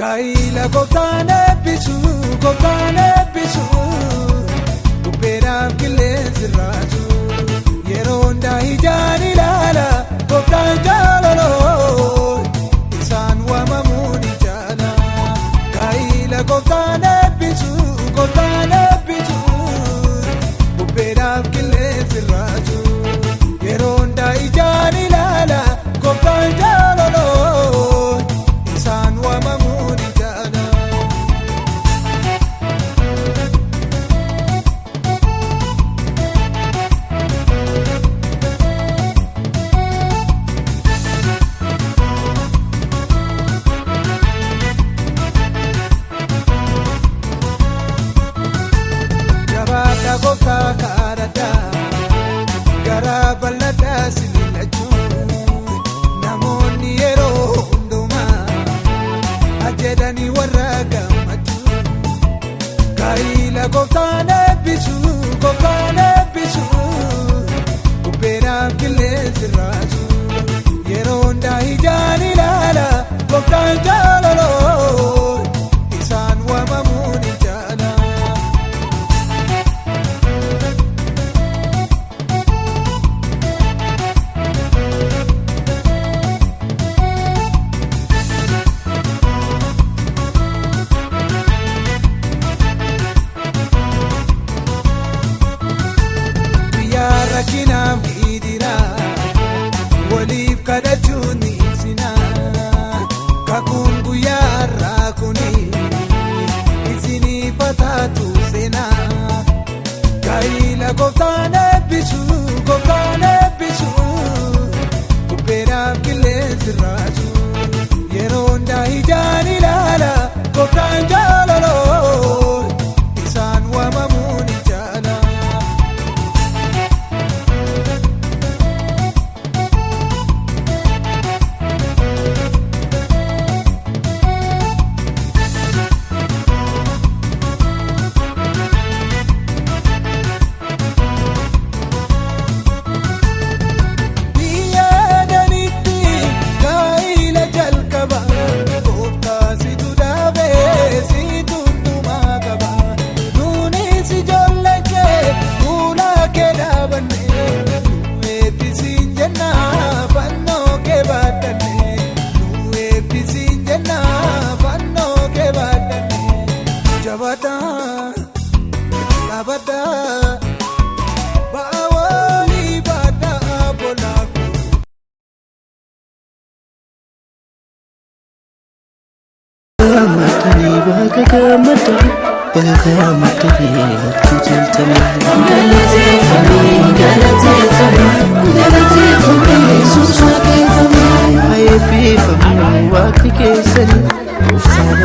Gaa'ila gooftaan eebbisu, gooftaan eebbisu, bubbeedhaaf qilleensi raasu. Yeroo hundaa ijaan ilaala, gooftaan jaalaloo, isaan waamamuun ni jaala. Gaa'ila gooftaan eebbisu, gooftaan eebbisu, bubbeedhaaf qilleensi raasu. Yeroo hundaa ijaan ilaala, gooftaan jaalaloo, isaan waamamuun ni jaala. Jabaata gooftaa kadhadhaa, garaa bal'adhaa sibiilachuu. Namoonni yeroo hundumaa ajjeedanii warra gammachuu. Gaa'ila gooftaan eebbisu, gooftaan eebbisu, bubbeedhaaf qilleensi raasu. Yeroo hundaa ijaan ilaala, gooftaan jaalaloo, isaan waamamuun ni jaala. Biyya rakkinaaf gidiraa, waliif kadhachuun ni ibsinaa. Kakuun guyyaa har'aa kuni isiniif taatu seenaa. Gaa'ila gooftaan eebbisu, gooftaan eebbisu, bubbeedhaaf qilleensi raasu. Yeroo hundaa ijaan ilaala, gooftaan jaalaloo, isaan waamamuun ni jaala. Biyya Edenitti gaa'ila jalqaba, gooftaa situ dhaabee situ hundumaa qaba. Nuunis ijoollee kee fuula kee dhaabanne, nu eebbisiin jenna fannoo kee baadhanne, nu eebbisiin jenna fannoo kee baadhanne. Jabaadhaa, dhaabadhaa, ba'aa walii baadhaa bolaa koo. Gammadanii, baga gammadanii, baga gammadanii natti toltanii. Galateeffamee, galateeffamee, galateeffamee, Yesuus waaqeffamee. Haa eebbifamu waaqni keessanii, gooftaan.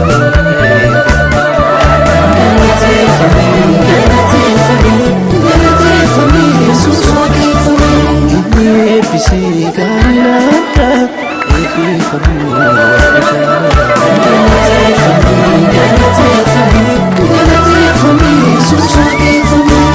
Galateeffamee, galateeffamee, galateeffamee, Yesuus waaqeffamee. Inni eebbisee gaarii laata, eebbifamu waaqni jaalala. Galateeffamee, galateeffamee, galateeffamee, Yesuus waaqeffamee.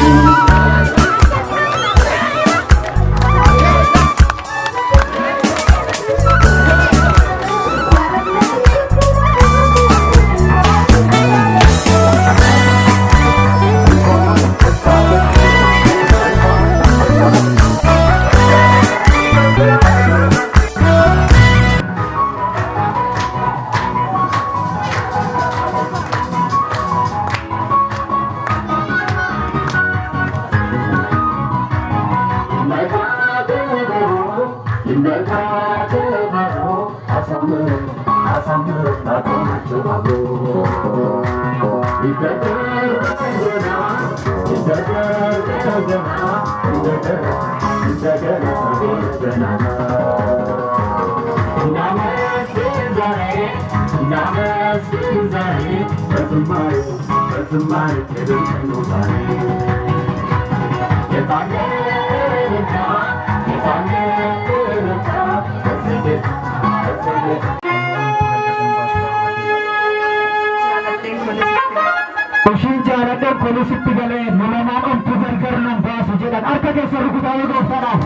Ishiin jaaladhan poolisitti galee nu lamaan omtuu gargar nun baasu jedhan, harka keessa rukutaa gooftaadhaaf.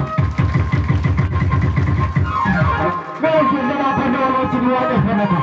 Mee ijoollee dhaabbannoo wal wajjin waaqeffannata.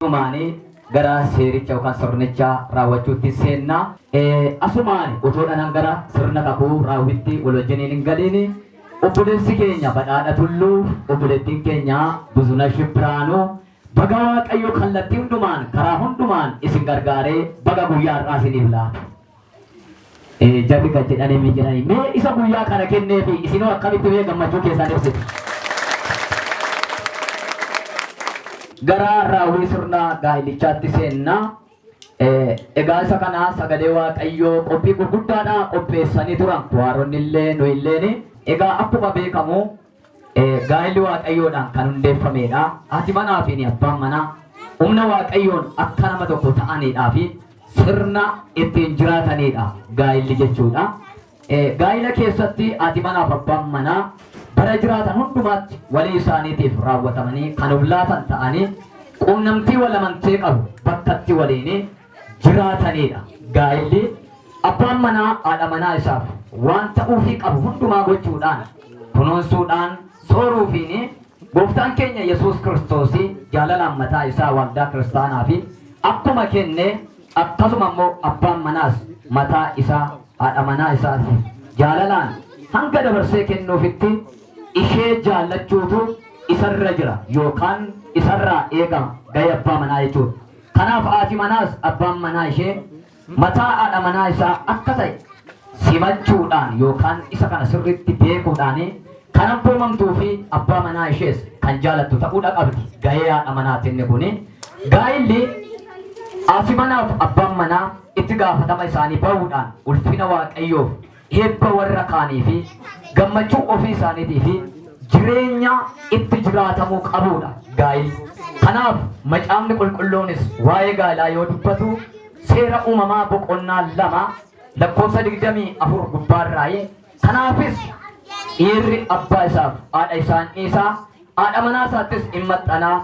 Asumaanii gara seericha yookaan sirnicha raawwachuutti seenna. Asumaan otoo dhanaan gara sirna kakuu raawwitti wal wajjiniin hin galiin obboleessi keenya Badhaadha Tulluu, obboleettiin keenya Buzunash Biraanuu baga Waaqayyo kallattii hundumaan karaa hundumaan isin gargaaree baga guyyaa har'aa isiniif laata. Jarri kan jedhanii mi jedhanii mee isa guyyaa kana kenneefi isinoo akkamitti mee gammachuu keessaan ibsitu? Gara raawwii sirna gaa'ilichaatti seenna. Egaa isa kana sagalee Waaqayyoo qophii gurguddaadha qopheessanii turan kuwaaronni illee nu illeen. Egaa akkuma beekamu gaa'illi Waaqayyoodhaan kan hundeeffamedha. Haati manaa fi abbaan manaa humna Waaqayyoon akka nama tokko ta'aniidhaa fi sirna ittiin jiraatanidha gaa'illi jechuudha. Gaa'ila keessatti haati manaa fi abbaan manaa bara jiraatan hundumaatti walii isaaniitiif raawwatamanii kan of laatan ta'anii quunnamtii wal amantee qabu bakkatti waliin jiraatanidha. Gaa'illi abbaan manaa haadha manaa isaaf waan ta'uufii qabu hundumaa gochuudhaan kunuunsuudhaan sooruufiin gooftaan keenya Yesuus Kiristoos jaalalaan mataa isaa waldaa kiristaanaa fi akkuma kenne akkasuma immoo abbaan manaas mataa isaa haadha manaa isaatiif jaalalaan hanga dabarsee kennuufitti ishee jaallachuutu isarra jira yookaan isarraa eegama gahee abbaa manaa jechuudha. Kanaaf haati manaas abbaan manaa ishee mataa haadha manaa isaa akka ta'e simachuudhaan yookaan isa kana sirriitti beekuudhaan kan abboomamtuu fi abbaa manaa ishees kan jaalattu ta'uudha qabdi. Gahee haadha manaati inni kuni. Gaa'illi haati manaaf abbaan manaa itti gaafatama isaanii bahuudhaan ulfina Waaqayyoof eebba warra kaanii fi gammachuu ofii isaaniitii fi jireenya itti jiraatamuu qabuudha gaa'illi. Kanaaf macaafni qulqulluunis waa'ee gaa'ilaa yoo dubbatu seera uumamaa boqonnaa 2 lakkoofsa 24 gubbaarraayi. Kanaafis dhiirri abbaa isaaf haadha isaan dhiisaa, haadha manaa isaattis in maxxanaa,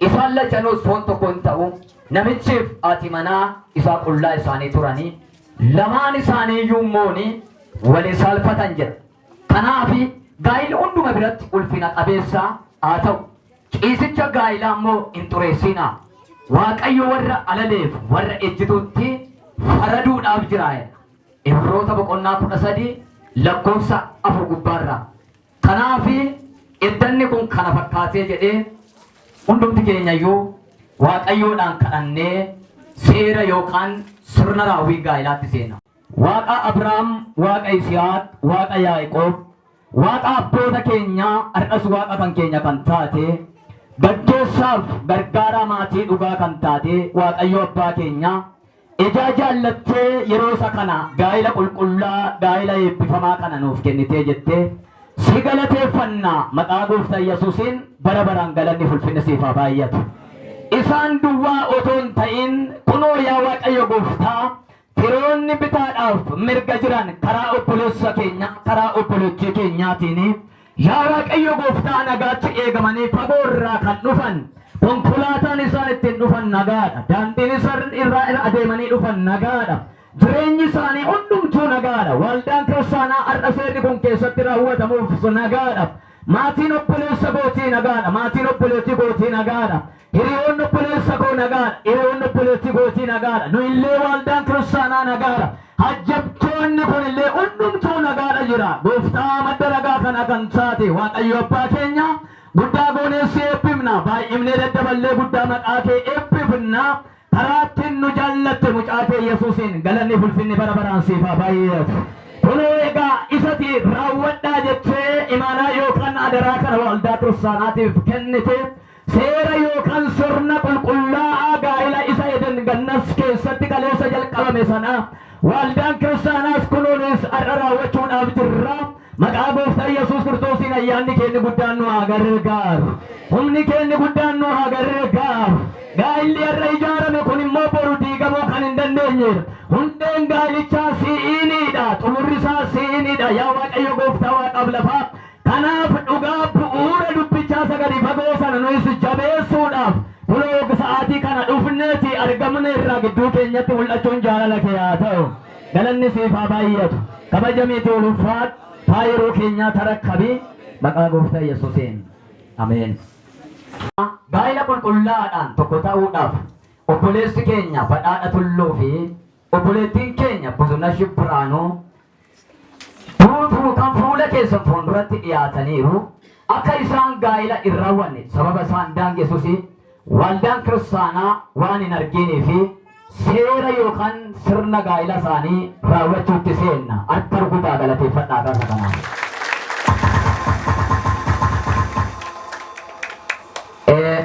isaan lachanuus foon tokko in ta'u. Namichiif haati manaa isaa qullaa isaanii turanii, lamaan isaanii iyyuu immoo wal hin saalfatan jedha. Kanaaf gaa'illi hunduma biratti ulfina qabeessa haa ta'u. Ciisicha gaa'ilaa immoo hin xureessinaa. Waaqayyo warra alaleef warra ejjituutti faraduudhaaf jira jedha. Ibroota boqonnaa 13 lakkoofsa 4 gubbaarraa. Kanaafi iddanni kun kana fakkaatee jedhee hundumti keenyayyuu Waaqayyoodhaan kadhannee seera yookaan sirna raawwii gaa'ilaatti seenna. Waaqa Abrahaam, Waaqa Yisihaaq, Waaqa Yaaqoob, Waaqa abboota keenyaa har'as Waaqa kan keenya kan taate gaggeessaaf gargaaraa maatii dhugaa kan taate Waaqayyo abbaa keenyaa ijaa jaallattee yeroo isa kana gaa'ila qulqullaa gaa'ila eebbifamaa kana nuuf kennitee jettee si galateeffanna maqaa gooftaa Yesuusiin bara baraan galanni fulfinni siif haa baay'atu. Isaan duwwaa otoo hin ta'in kunoo yaa Waaqayyo gooftaa firoonni bitaadhaaf mirga jiran karaa obboleessa keenyaa karaa obboleettii keenyaatiin yaa Waaqayyo gooftaa nagaatti eegamanii fagoo irraa kan dhufan konkolaataan isaan ittiin dhufan nagaadha. Daandiin isaan irraa adeemanii dhufan nagaadha. Jireenyi isaanii hundumtuu nagaadha. Waldaan kiristaanaa har'a seerri kun keessatti raawwatamuuf nagaadha. Maatiin obboleessa kootii nagaadha. Maatiin obboleettii kootii nagaadha. Hiriyoonni obboleessa koo nagaadha. Hiriyoonni obboleettii kootii nagaadha. Nu illee waldaan kiristaanaa nagaadha. Hajjabtoonni kun illee hundumtuu nagaadha jira. Gooftaa madda nagaa kana kan taate Waaqayyo abbaa keenya guddaa goonee si eebbifna. Baay'ifnee daddaballee guddaa maqaa kee eebbifna. Karaa ittiin nu jaallatte mucaa kee Yesuusiin galanni fulfinni bara baraan siif haa baay'atu. Kunoo egaa isati raawwadhaa jettee imaanaa yookaan adaraa kana waldaa kiristaanaatiif kennite seera yookaan sirna qulqullaa'aa gaa'ila isa Eden gannas keessatti kaleessa jalqabame sana waldaan kiristaanaas kunuunis har'a raawwachuudhaaf jirra. Maqaa gooftaa Yesuus Kiristoosiin ayyaanni keenya guddaan nu haa gargaaru. Humni keenya guddaan nu haa gargaaru. Gaa'illi har'a ijaarame kun immoo boru diigamuu kan hin dandeenyedha. Hundeen gaa'ilichaa si'iinidha. Xumurri isaa si'iinidha. Yaa Waaqayyo gooftaa waaqaaf lafaa. Kanaaf dhugaa bu'uura dubbichaa isa gadi fagoo sana nuyis jabeessuudhaaf kunoo sa'aatii kana dhufneeti argamne irraa gidduu keenyatti mul'achuun jaalala kee haa ta'u. Galanni siif haa baay'atu. Kabajamiitii ulfaadhu. Taa yeroo keenyaa tarakkabi maqaa gooftaa Yesuusiin. Ameen. Gaa'ila qulqullaa'aadhaan tokko ta'uudhaaf obboleessi keenya Badhaadha Tulluu fi obboleettiin keenya Buzunash Biraanuu Fuulfuu kan fuula keessan fuulduratti dhiyaataniiru akka isaan gaa'ila hin raawwanne sababa isaan daangessus waldaan kiristaanaa waan hin arginii fi seera yookaan sirna gaa'ila isaanii raawwachuutti seenna. Harka rukutaa galateeffadhaa kasa kanaaf.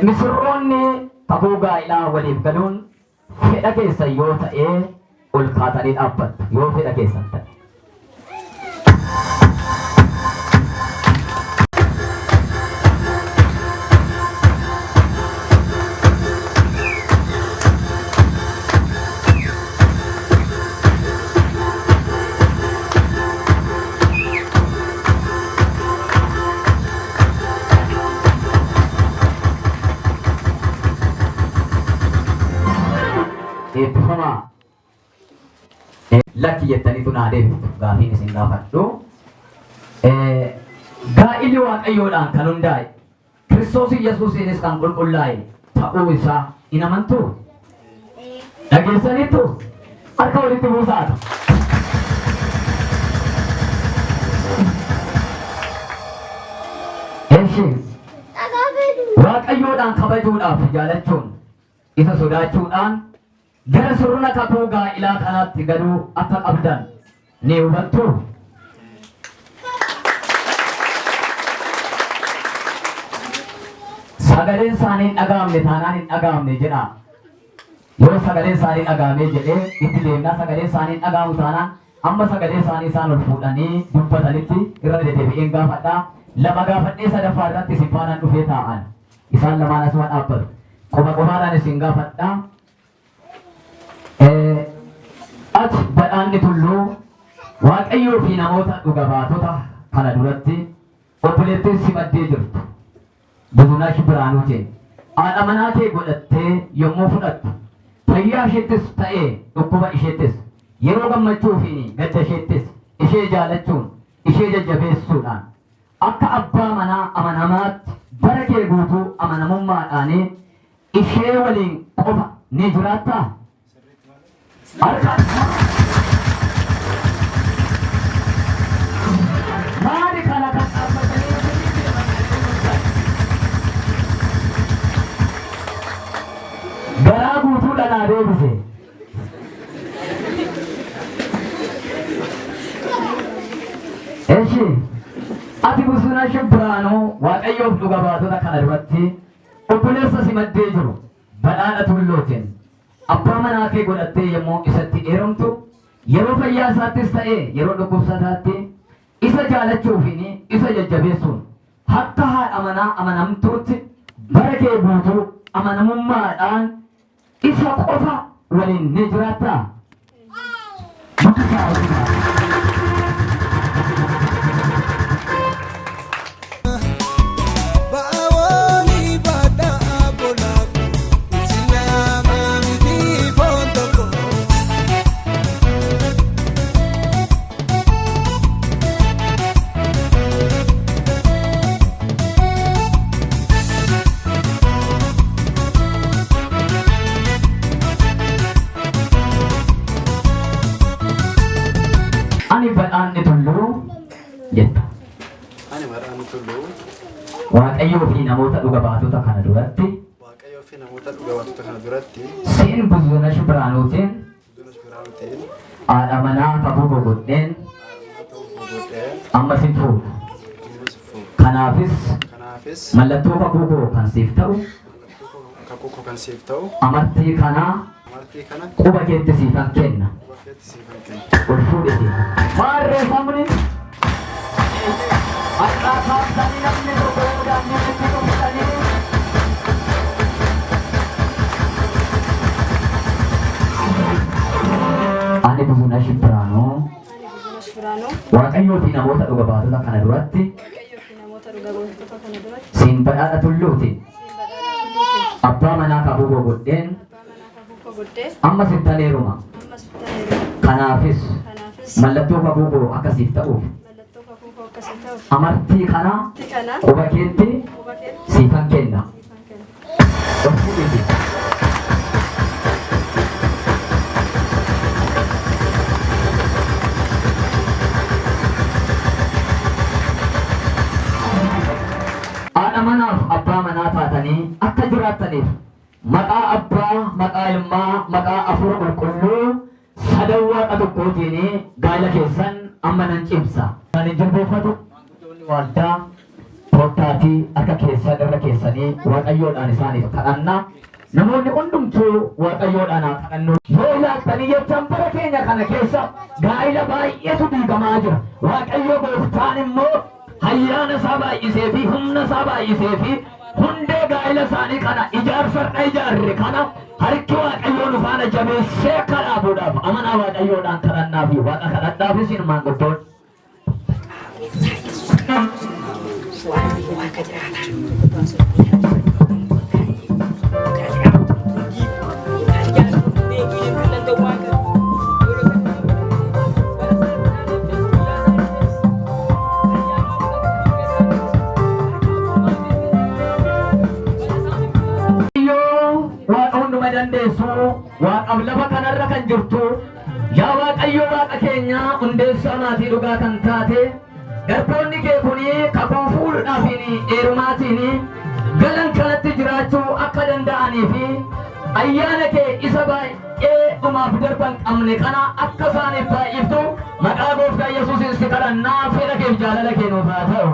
Misirroonni kakuu gaa'ilaa waliif galuun fedha keessan yoo ta'e ol kaatanii dhaabbattu yoo fedha keessan ta'e. Eebbifamaa. Lakki jettaniitu naa deebiftu gaafiin isin gaafadhu. Gaa'illi Waaqayyoodhaan kan hundaa'e Kiristoos Yesuusiinis kan qulqullaa'e ta'uu isaa hin amantuu? Dhageessaniittu? Harka walitti buusaatu. Eshi Waaqayyoodhaan kabajuudhaaf jaalachuun isa sodaachuudhaan gara sirna kakuu gaa'ilaa kanaatti galuu akka qabdan ni hubattu. Sagaleen isaanii hin dhaga'amne taanaan hin dhaga'amne jedha. Yoo sagaleen isaanii dhaga'amee jedhee itti deemnaa sagaleen isaanii hin dhaga'amu taanaan amma sagalee isaanii isaan ol fuudhanii dubbatanitti irra deddeebi'een gaafadha. Lama gaafadhee sadaffaa irratti isin faanaan dhufee taa'an. Isaan lamaan asuma dhaabbatu. Qofa qofaadhaan isin gaafadha. Ati badhaanni tulluu Waaqayyoo fi namoota dhuga baatota kana duratti obboleettiin si maddee jirtu Buzunash Biraanuutiin haadha manaa kee godhattee yommuu fudhattu fayyaa isheettis ta'ee dhukkuba isheettis yeroo gammachuu fi gadda isheettis ishee jaalachuun ishee jajjabeessuudhaan akka abbaa manaa amanamaatti bara kee guutuu amanamummaadhaan ishee waliin qofa ni jiraattaa? Harka maali kana kan dhaabbatanii garaa guutuu dhanaa deebise. Eshi ati Buzunash Biraanuu Waaqayyoof dhuga baatota kana duratti obboleessa si maddee jiru Badhaadha Tullootiin abbaa manaa kee godhattee yommuu isatti heerumtu yeroo fayyaa isaattis ta'ee yeroo dhukkubsataatti isa jaalachuufiin isa jajjabeessuun akka haadha manaa amanamtuutti bara kee guutuu amanamummaadhaan isa qofa waliin ni jiraattaa? Guddisaa hojjetaa. Ba'awooni baadhaa bolaaku isin lama miti foon tokko. Ani Badhaanni Tulluu jetta. Ani Badhaanni Tulluu. Waaqayyoo fi namoota dhuga baatota kana duratti. Waaqayyoo fi namoota dhuga baatota kana duratti. Siin Buzunash Biraanuutiin. Buzunash Biraanuutiin. Haadha manaa kakuu koo godheen. Haadha manaa ta'uu koo godheen. Amma sin fuudha. Amma sin fuudha. Kanaafis. Kanaafis. Mallattoo kakuu koo kan siif ta'u. Mallattoo kakuu koo kan siif ta'u. Amartii kanaa. Amartii kana. Quba keetti siifan kenna. Quba keetti siifan kenna. Ol fuudhiti. Maarree sabni. Har'aa kaasanii namni tokko yoo daandii irratti dhuftanii. Ani Buzunash Biraanuu. Ani Buzunash Biraanuu. Waaqayyoo fi namoota dhuga baatota kana duratti. Waaqayyoo fi namoota dhuga baatota kana duratti. Siin Badhaadha Tulluutiin. Siin Badhaadha Tulluutiin. Abbaa manaa kakuu koo godheen. Abbaa manaa kakuu koo godhee. Amma sittan heeruma. Amma sittan heeruma. Kanaafis. Kanaafis. Mallattoo kakuu koo akka siif ta'uuf. Mallattoo kakuu koo akka siif ta'uuf. Amartii kana. Amartii kana. Quba keetti. Quba keetti. Siifan kenna. Siifan kenna. Ol fuudhiiti. Haadha manaaf abbaa manaa taatanii akka jiraattaniif maqaa Abbaa, maqaa Ilmaa, maqaa Hafuura Qulqulluu sadan Waaqa tokkootiin gaa'ela keessan amma nan cimsa. Kan hin jilbeeffatu maanguddoonni waaldaa koottaatii harka keessan irra keessanii Waaqayyoodhaan isaaniif kadhanna. Namoonni hundumtuu Waaqayyoodhaan haa kadhannu. Yoo ilaaltanii jettan bara keenya kana keessa gaa'ela baay'eetu diigamaa jira. Waaqayyo gooftaan immoo Ayyaana isaa baay'isee fi humna isaa baay'isee fi hundee gaa'ela isaanii kana ijaarsa har'a ijaarre kana harki Waaqayyoo nu faana jabeessee akka dhaabuudhaaf amanaa Waaqayyoodhaan kadhannaa fi Waaqa kadhadhaaf isin maanguddoon. Waaqayyoo Waaqa hunduma dandeessu Waaqaaf lafa kanarra kan jirtu yaa Waaqayyo Waaqa keenya hundeessaa maatii dhugaa kan taate garboonni kee kun kakuu fuudhaafiin heerumaatiin galan kanatti jiraachuu akka danda'anii fi ayyaana kee isa baay'ee dhumaaf darban qabne kana akka isaaniif baay'iftu maqaa gooftaa Yesuusiin si kadhannaa fedha keef jaalala kee nuuf haa ta'u.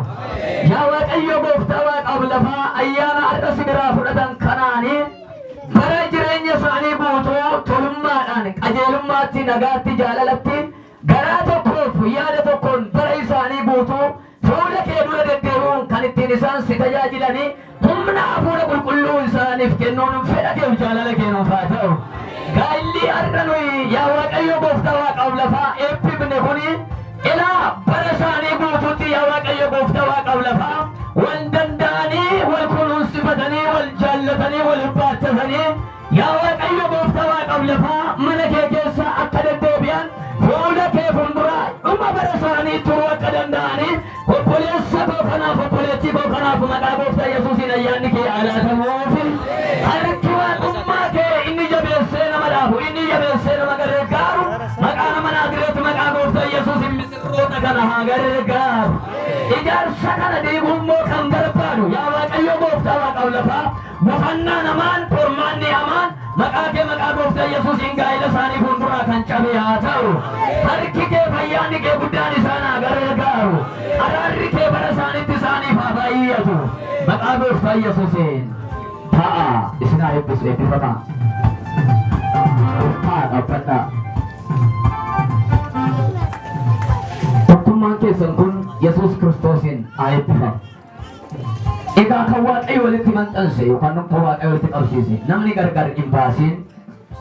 Yaa Waaqayyo gooftaa waaqaaf lafaa ayyaana har'a si biraa fudhatan kanaani bara jireenya isaanii guutuu tolummaadhaan qajeelummaatti nagaatti jaalalatti garaa tokkoof yaada tokkoon bara isaanii guutuu fuula kee dura deddeebi'uun kan ittiin isaan si tajaajilanii humna hafuura qulqulluu isaaniif kennuun fedha keef jaalala kee nuuf haa ta'u. Gaa'illi har'a nuyi yaa Waaqayyo gooftaa waaqaaf lafaa eebbifne kuni ilaa bara isaanii guutuutti yaa Waaqayyo gooftaa waaqaaf lafaa wal danda'anii wal kunuunsifatanii wal jaallatanii wal baattatanii Yaa Waaqayyo gooftaa waaqaaf lafaa mana kee keessa akka deddeebi'an fuula kee fuuldura dhuma bara isaanii turuu akka danda'anii obboleessa koo kanaaf obboleettii koo kanaaf maqaa gooftaa Yesuusiin gargaaru. Ijaarsa kana diiguu immoo kan barbaadu yaa Waaqayyo gooftaa waaqaaf lafaa gufannaan hamaan qormaanni hamaan maqaa kee maqaa gooftaa Yesuusiin gaa'ela isaanii fuulduraa kan cabe haa ta'u. Harki kee fayyaanni kee guddaan isaan haa gargaaru. Araarri kee bara isaanitti isaaniif haa baay'atu. Maqaa gooftaa Yesuusiin ta'a isin haa eebbisu eebbifamaa. Ta'a dhaabbadhaa. Tokkummaan keessan kun Yesuus Kiristoosiin haa eebbifamu. Egaa kan Waaqayyo walitti maxxanse yookaan kan Waaqayyo walitti qabsiise namni gargar hin baasiin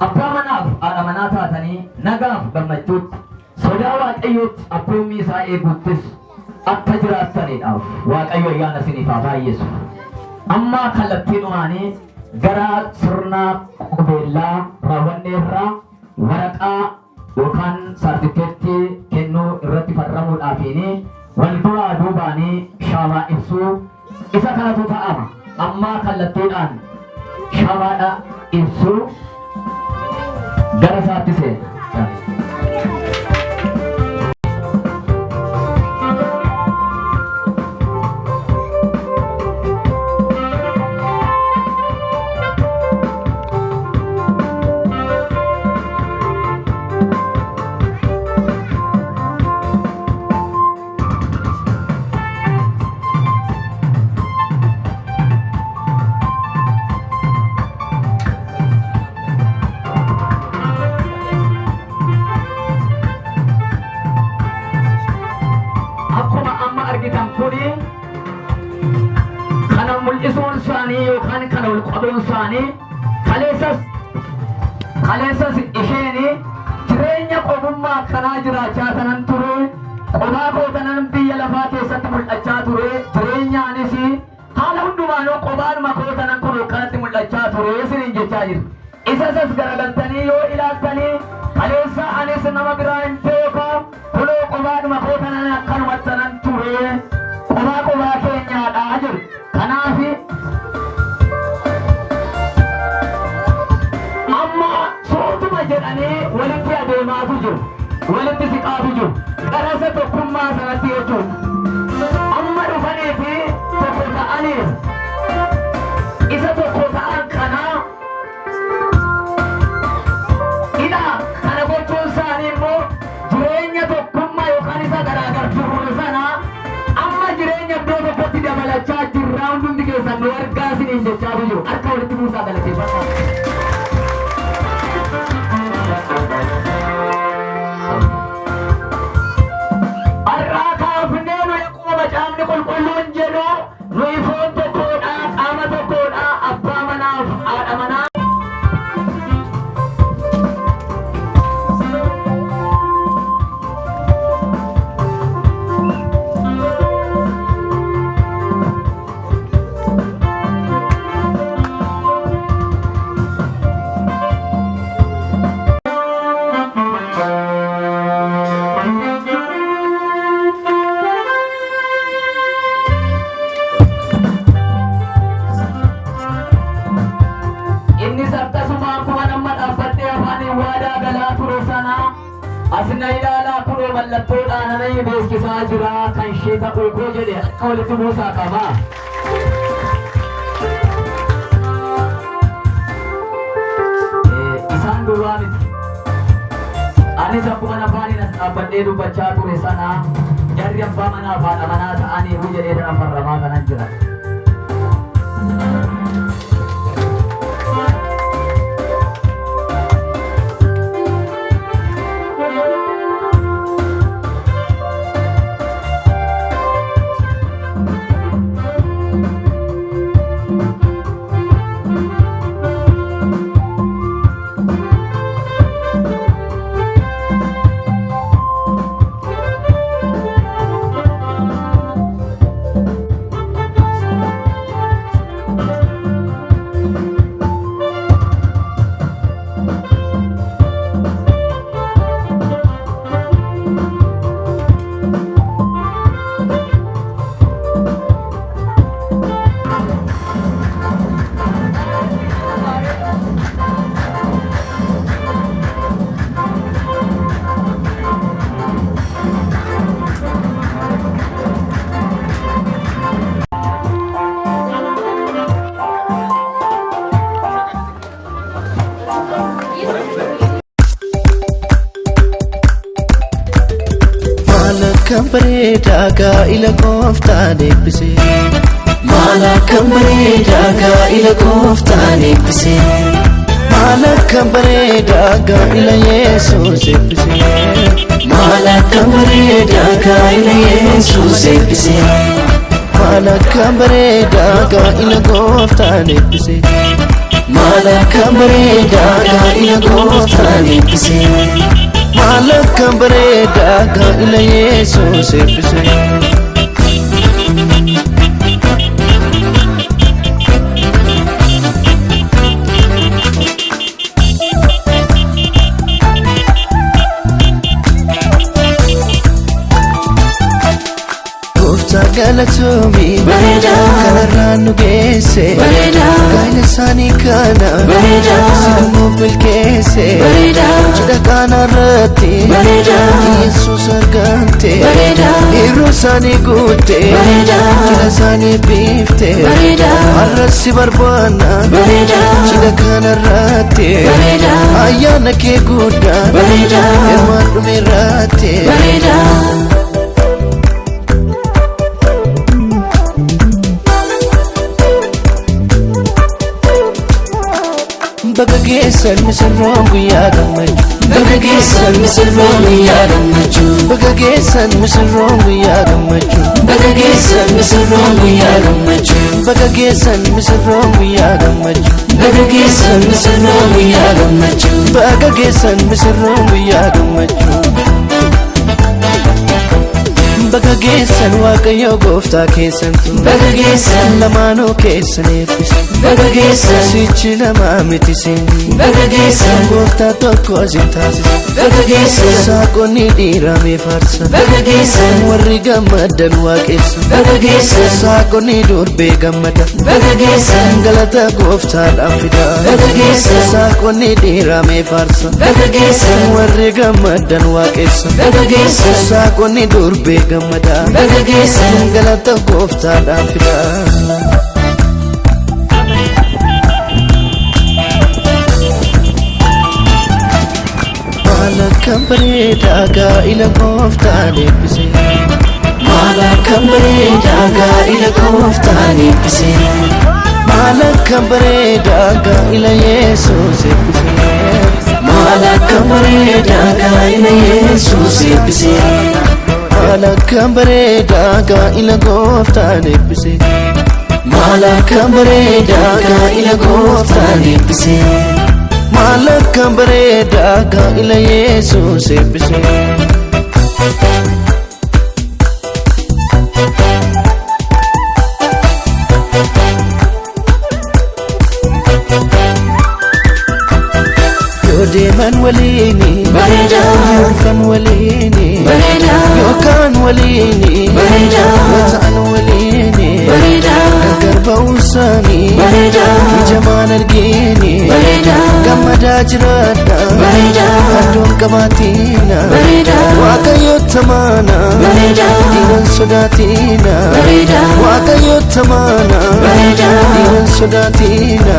abbaa manaaf haadha manaa taatanii nagaaf gammachuutti sodaa Waaqayyootti abboommii isaa eeguuttis akka jiraattaniidhaaf Waaqayyo ayyaana isiniif haa baay'isu. Amma kallattii dhumaanii gara sirna qubeellaa raawwanneerraa waraqaa yookaan saartifikeettii kennuu irratti farramuudhaafiin wal duraa duubaanii shaamaa ibsuu isa kanatu ta'ama. Amma kallattiidhaan shaamaadha ibsuu gara isaatti seena. Akkuma amma argitan kuni kana mul'isuun isaanii yookaan kana ol qabuun isaanii kaleessas kaleessas isheen jireenya qobummaa akkanaa jiraachaa tanan ture qobaa koo tanan biyya lafaa keessatti mul'achaa ture jireenyaanis haala hundumaanuu qobaanuma koo tanan kun akkanatti mul'achaa ture isiniin jechaa jiru. Isas as garagaltanii yoo ilaaltanii kaleessa anis nama biraa hin beeku kunoo qobaadhuma koo tanan akkanumatti tanan ture qobaa qobaa keenyaadha jedhu. Kanaaf amma sootuma jedhanii walitti adeemaatu jiru. Walitti siqaatu jiru. Qarasa tokkummaa sanatti jechuudha. Amma dhufanii fi tokko ta'anii isa tokko ta'an kanaa Ilaa kana gochuun isaanii immoo jireenya tokkummaa yookaan isa garaagar turre sana amma jireenya iddoo tokkotti dabalachaa jirraa hundumti keessan nu argaa isiniin jechaatu jiru. Harka walitti buusaa galateeffadhaa. Har'aa kaafnee nuyi akkuma macaafni qulqulluun jedhu nuyi foon tokkoodha, qaama tokkoodha, abbaa manaaf haadha manaa. Innis akkasuma akkuma nama dhaabbadhee afaaniin waadaa galaa ture sana as na ilaalaa kunoo mallattoodhaan ana beeksisaa jira kan ishee ta'uu koo jedhe akka walitti buusaa qaba. Isaan duwwaa miti. Anis akkuma afaaniin as dhaabbadhee dubbachaa ture sana jarri abbaa manaa fi haadha manaa ta'aniiru jedhee dana farramaa kanan jira. akkam bareedaa gaa'ila gooftaan eebbise. Maal akkam bareedaa gaa'ila gooftaan eebbise. Maal akkam bareedaa gaa'ila Yesuus eebbise. Maal akkam bareedaa gaa'ila Yesuus eebbise. Maal akkam bareedaa gaa'ila gooftaan eebbise. Maal akkam bareedaa gaa'ila gooftaan eebbise. Maal akkam bareedaa gaa'ila Yesuus eebbise. Gooftaa galatoomii kanarraan nu geesse gaa'ela isaanii kana sinuuf milkeesse cidha kanarratti Yesuus argamte yeroo isaanii guutte cidha isaanii biifte har'a si barbaanna cidha kanarratti ayyaana kee guddaa hirmaan dhumeerratti. Baga geessan misirroon guyyaa gammachuu. Baga geessan misirroon guyyaa gammachuu. Baga geessan misirroon guyyaa gammachuu. Baga geessan misirroon guyyaa gammachuu. Baga geessan misirroon guyyaa gammachuu. Baga geessan misirroon guyyaa gammachuu. Baga geessan misirroon guyyaa gammachuu. Baga geessan waaqayyo gooftaa keessantu. Baga geessan lamaanuu keessan eebbise. Baga geessan sichi lamaa miti seenyi. Baga geessan gooftaa tokko isin taasise. Baga geessan saaqonni dhiiramee faarsa. Baga geessan warri gammadan waaqessa. Baga geessan saaqonni durbee gammada. Baga geessan galata gooftaadhaaf fida. Baga geessan saaqonni dhiiramee faarsa. Baga geessan warri gammadan waaqessa. Baga geessan saaqonni durbee gammada. Baga geessan galata gooftaadhaaf fida. Maal akkam bareedaa gaa'ila gooftaan eebbise. Maal akkam bareedaa gaa'ila gooftaan eebbise. Maal akkam bareedaa gaa'ila Yesuus eebbise. Maal akkam bareedaa gaa'ila Yesuus eebbise. Maal akkam bareedaa gaa'ila gooftaan eebbise. Maal akkam bareedaa gaa'ila gooftaan eebbise. Maal akkam bareedaa gaa'ila Yesuus eebbise. Yoo deeman waliini yoo dhufan waliini yoo kaan waliini yoo ta'an waliini gargar ba'uun isaanii ijamaan argini gammadaa jiraadha addoon qabaatina waaqayyo tamaana dhiiran sodaatina waaqayyo tamaana dhiiran sodaatina.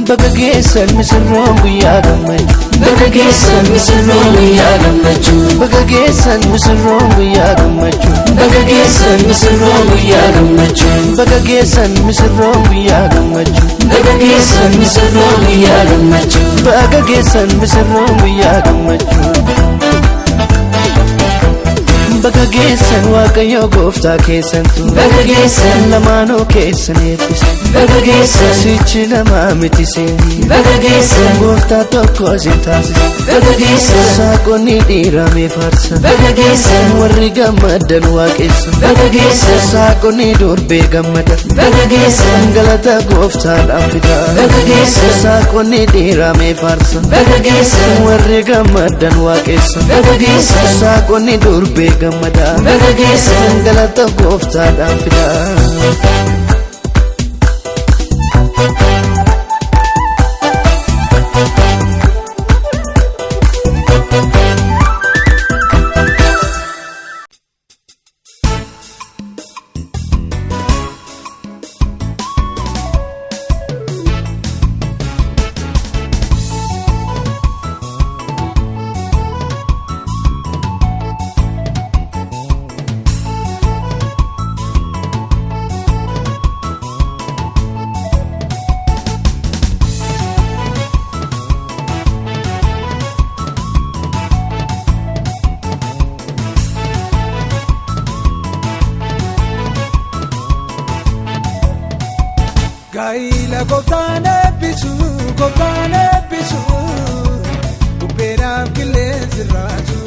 Baga geessan misirroon guyyaa gammachuu. Baga geessan misirroon guyyaa gammachuu. Baga geessan misirroon guyyaa gammachuu. Baga geessan misirroon guyyaa gammachuu. Baga geessan misirroon guyyaa gammachuu. Baga geessan misirroon guyyaa gammachuu. Baga geessan misirroon guyyaa gammachuu. Baga geessan waaqayyo gooftaa keessantu. Baga geessan lamaanuu keessan eebbise. Baga geessan sichi lamaa miti seenyi. Baga geessan gooftaa tokko isin taasise. Baga geessan saaqonni dhiiramee faarsa. Baga geessan warri gammadan waaqessa. Baga geessan saaqonni durbee gammada. Baga geessan galata gooftaadhaaf fida. Baga geessan saaqonni dhiiramee faarsa. Baga geessan warri gammadan waaqessa. Baga geessan saaqonni durbee gammada. Baga geessan galata gooftaadhaaf fida. Gooftaan eebbisu, gooftaan eebbisu, bubbeedhaaf qilleensi raasu.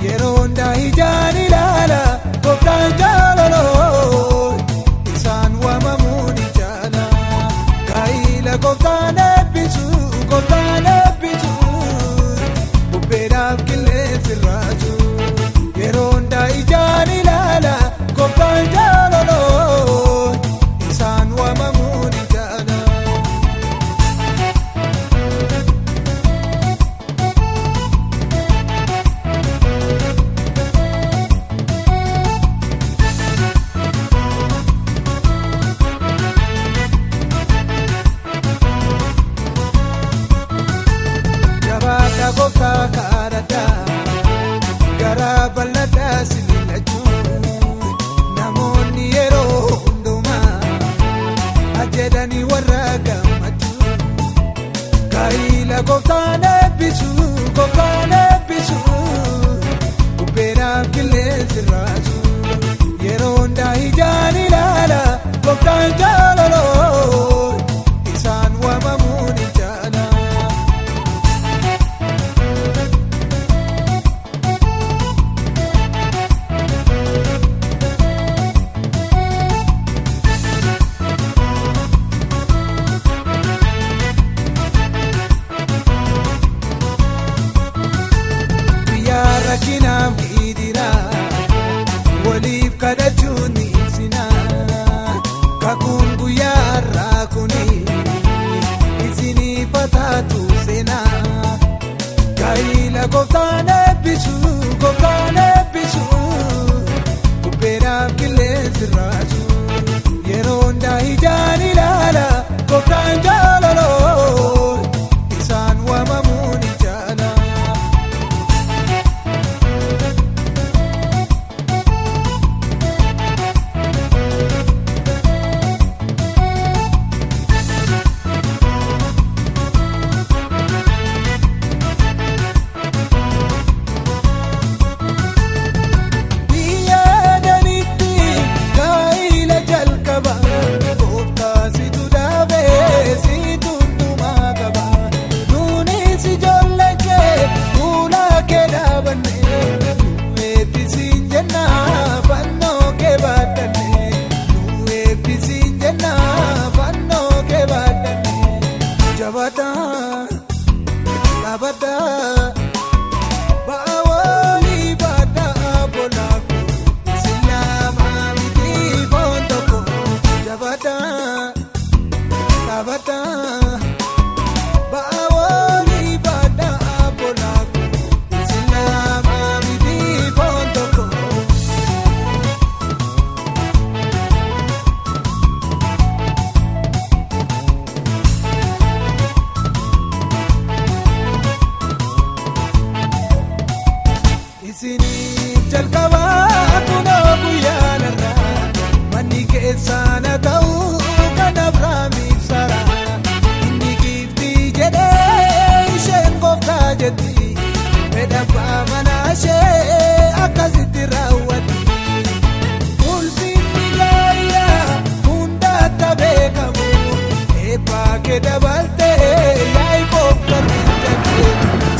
Yeroo hundaa ijaan ilaala, gooftaan jaalaloo, isaan waamamuun ni jaala. Gaa'ila gooftaan eebbisu, gooftaan eebbisu, bubbeedhaaf qilleensi raasu. Yeroo hundaa ijaan ilaala, gooftaan jaalaloo, isaan waamamuun ni jaala. Jabaata gooftaa kadhadhaa, garaa bal'aadhaa si mil'achuu. Namoonni yeroo hundumaa ajjeedanii warra gammachuu. Gaa'ila gooftaan eebbisu, gooftaan eebbisu, bubbeedhaaf qilleensi raasu. Yeroo hundaa ijaan ilaala, gooftaan jaalaloo, isaan waamamuun ni jaala. Biyya rakkinaaf gidiraa, waliif kadhachuun ni ibsinaa. Kakuun guyyaa har'aa kuni isiniif haa taatu seenaa. Gaa'ila gooftaan eebbisu, gooftaan eebbisu, bubbeedhaaf qilleensi raasu. Yeroo hundaa ijaan ilaala, gooftaan jaalaloo, isaan waamamuun ni jaala. Biyya Edenitti gaa'ila jalqaba, gooftaa situ dhaabee situ hundumaa qaba. Nuunis ijoollee kee fuula kee dhaabanne, nu eebbisiin jenna fannoo kee baadhanne. Nu eebbisiin jenna fannoo kee baadhanne. Jabaadhaa, dhaabadhaa. Baawoli baadhaa bolaaku, islaama miti foon tokko. Jabaadhaa, dhaabadhaa. Baawoli baadhaa bolaaku, islaama miti foon tokko. Isiniif jalqabaa kunoo guyyaan har'aa, manni keessaan haa ta'u kan Abrahaamiif Saaraa. Inni giiftii jedhee isheen gooftaa jetti, fedha abbaa manaa ishee akkasitti raawwatti. Ulfinni gaa'ilaa hundaatti haa beekamu, eebbaa kee dabaltee Yaaqoob garbicha kee.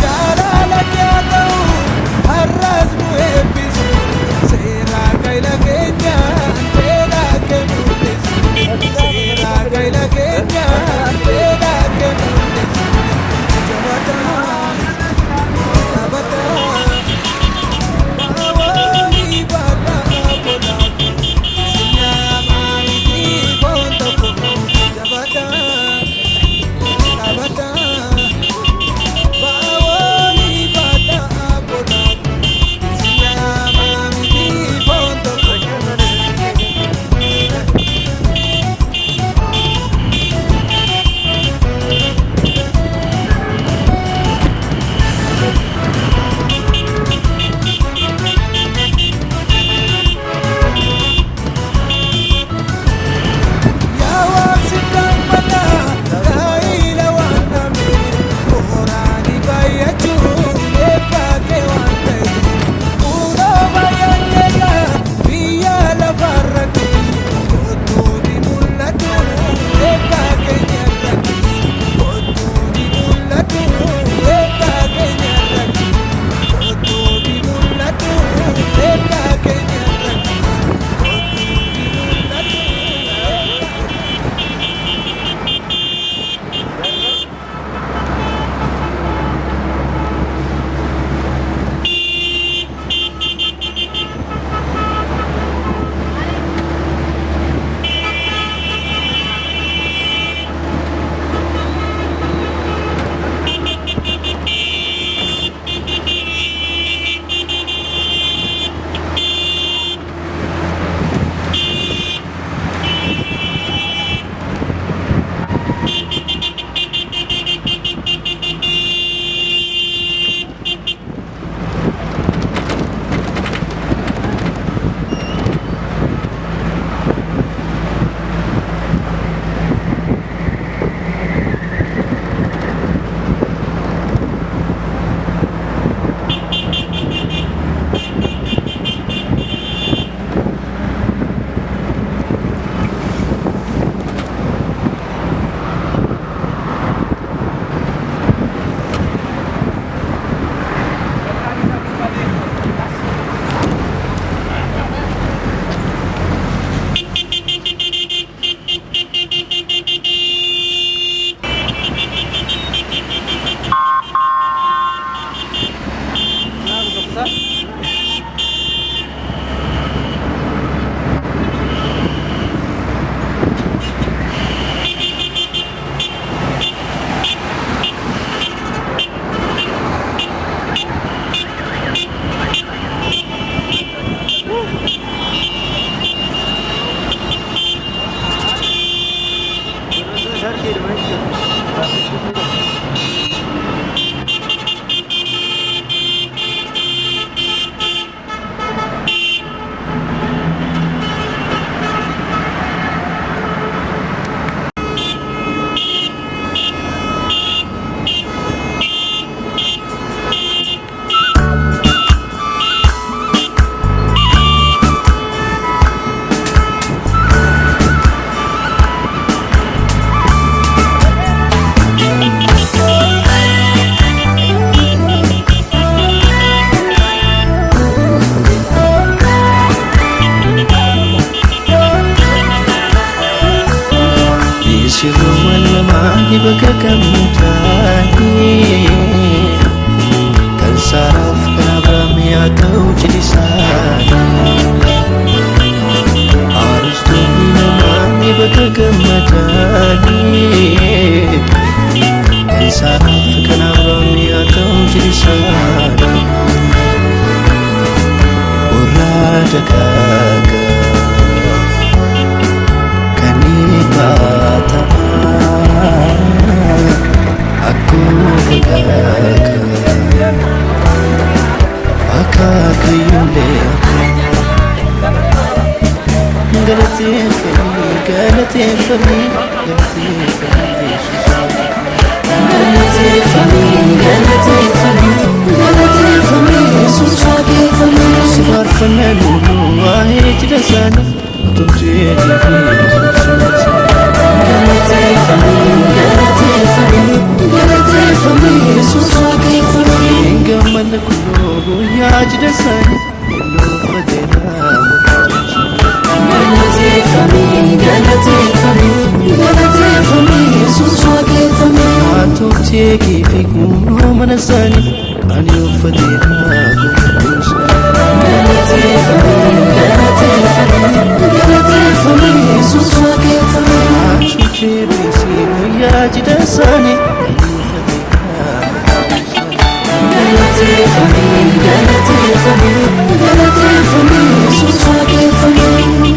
Jaalala kee haa ta'u har'as nu eebbisu, seera gaa'ila keenyaan fedha kee mul'isu. Seera gaa'ila keenyaan fedha kee mul'isu. Jabaadhaa, dhaabadhaa. dagaaga kan eebbaa ta'a akkuma dagaaga akaakayyuulee galateeffamii galateeffamii galateeffamii Yesuus. Galateeffamii galateeffamii galateeffamii Yesuus waaqeffamii. Si faarfannaa nuunu waa'ee cidha isaanii utumtee fi Yesuus. Galateeffamii galateeffamii galateeffamii Yesuus waaqeffamii. Hin gammanne kunoo guyyaa cidha isaanii inni uffateera murteessu. Galateeffamii galateeffamii galateeffamii Yesuus waaqeffamii. Haatoftii fi kunoo mana isaanii ani uffateera murteessu. Galateeffamii galateeffamii galateeffamii Yesuus waaqeffamii. Haatoftii fi guyyaa cidha isaanii ani uffateera murteessu. Galateeffamii galateeffamii galateeffamii Yesuus waaqeffamii.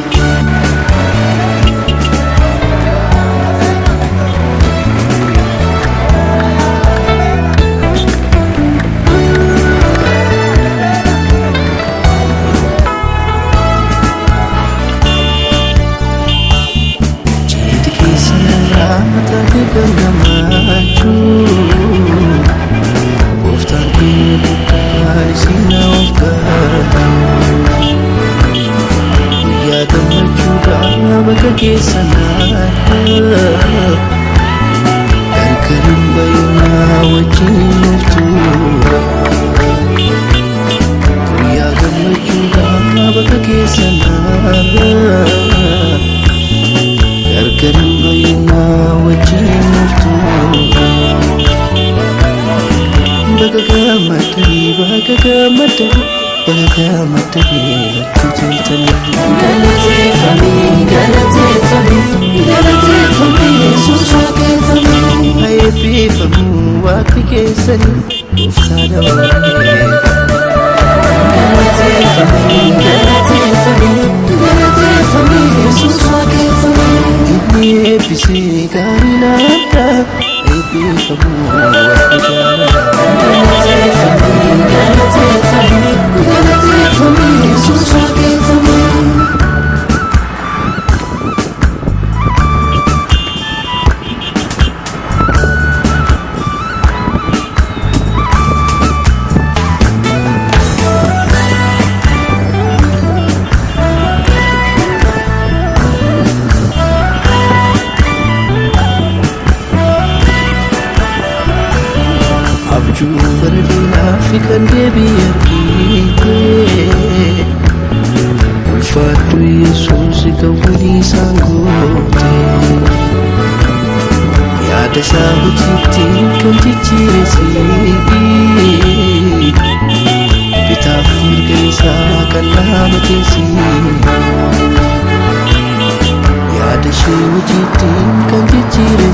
Cidhi keessa narraa taate gammachuu gooftaan keenya guddaan isin of gaatu guyyaa gammachuudhaa bakka keessa naadhaa gargar hin bayinaa wajjin nuuf tura guyyaa gammachuudhaa bakka keessa naadhaa. Gargar hin bayinaa wajjin nuuf tura. Baga gammaddanii baga gammaddanii baga gammaddanii natti toltanii. Galateeffamii galateeffamii galateeffamii Yesuus waaqeffamii. Haa eebbifamuu waaqni keessanii gooftaa dabalee. Galateeffamii galateeffamii galateeffamii Yesuus waaqeffamii. Inni eebbisee gaarii naaddaa eebbifamuu waaqni jaalalaa. Galateeffamii galateeffamii galateeffamii Yesuus waaqeffamii. Abjuu bara dheeraa fi kan deebii argite ulfaadhu Yesuus kan walii isaan goote yaada isaa hojiitti kan jijjiire bitaaf mirga isaa kan dhaabateesi yaada ishee hojiitti kan jijjiire.